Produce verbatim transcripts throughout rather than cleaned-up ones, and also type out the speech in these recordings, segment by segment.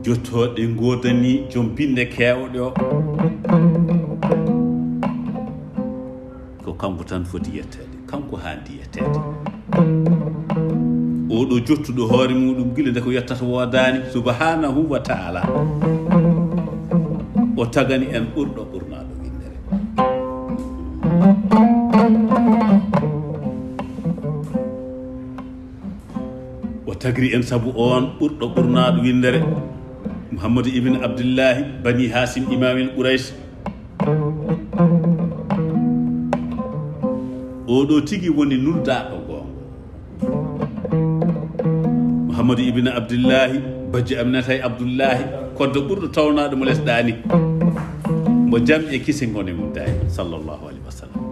Jottooɗe ngoodani joom binɗe keewɗe o. Ko kanko tan foti yetteede, kanko haandi yetteede. Oɗo jottuɗo hoore muɗum gila nde ko yettata woodaani, subhanahu wa ta'ala. O tagani en ɓurɗo ɓurnaaɗo winndere. O tagri en sabu on ɓurɗo ɓurnaaɗo winndere, Muhammadu ibn Abdullahi, Bani Hasim, Imamil Quraysh. Oɗo tigi woni nuldaaɗo goongo. Muhammadu ibn Abdullahi, bajjo Aminata e Abdullahi, koddo ɓurɗo townaade mo lesɗaani. Mo jam e kise ngoni mum daay, sallallahu alaihi wasallam.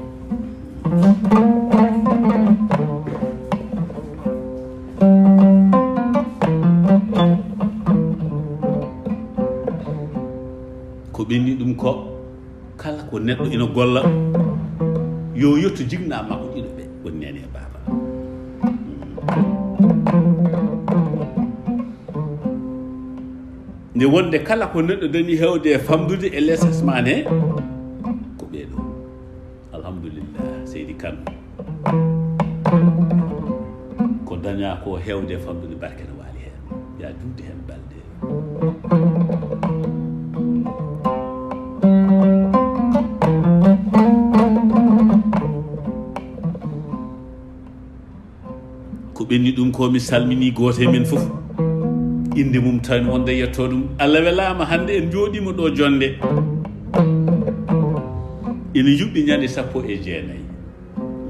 Ko ɓenni ɗum ko, kala ko neɗɗo ina golla, yo yettu jigna makko ɗiɗo ɓe, woni neene e baaba. Nde wonde kala ko neɗɗo dañi heewde e famɗude e les asmaan he, ko ɓee ɗoo. Alhamdulillah, Seydi Kan. Ko dañaa ko heewde e famɗude, barke no waali heen. Ya juutde heen balɗe. Ko ɓenni ɗum ko, mi salmini gooto e men fof, innde mum tawi wonde yettoo ɗum. Allah welaama hannde en njooɗiima ɗo jonnde. Ina yuɓɓi ñande sappo e jeenayi,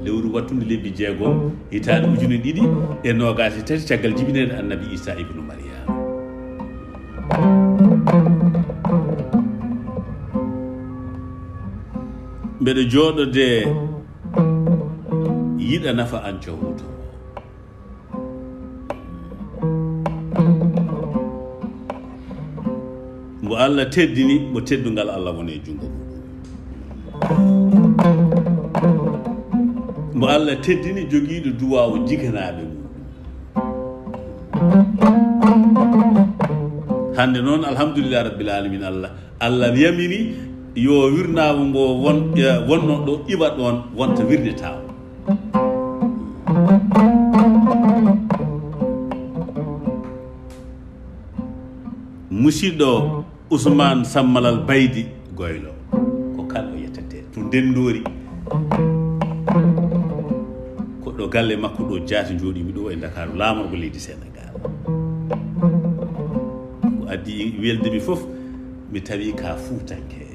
lewru wattundu lebbi jeegom, hitaande ujune ɗiɗi e noogaas e tati, caggal jibinede Annabi Isa ibnu Maryam. Mbeɗa jooɗode yiɗa nafa an cowruto. Mo Allah teddini, mo teddungal Allah woni e junngo muɗum. Mo Allah teddini, jogiiɗo duwaawu jiganaaɓe muɗum. Hannde noon, alhamdulillah rabbil alamin, Allah, Allah yamiri yo wirnaawo ngo won, eh, wonno ɗo iwa ɗoon, wonta wirnetaawo. Musidɗo Ousmane Sammalal Baydi Goylo, ko kal o yettete to Ndenndori. Ko ɗo galle makko ɗo jaati, njooɗiimi ɗo e Ndakaaru, laamorgo leydi Senegaal. Ko addi welndi mi fof, mi tawi ka Fuutanke.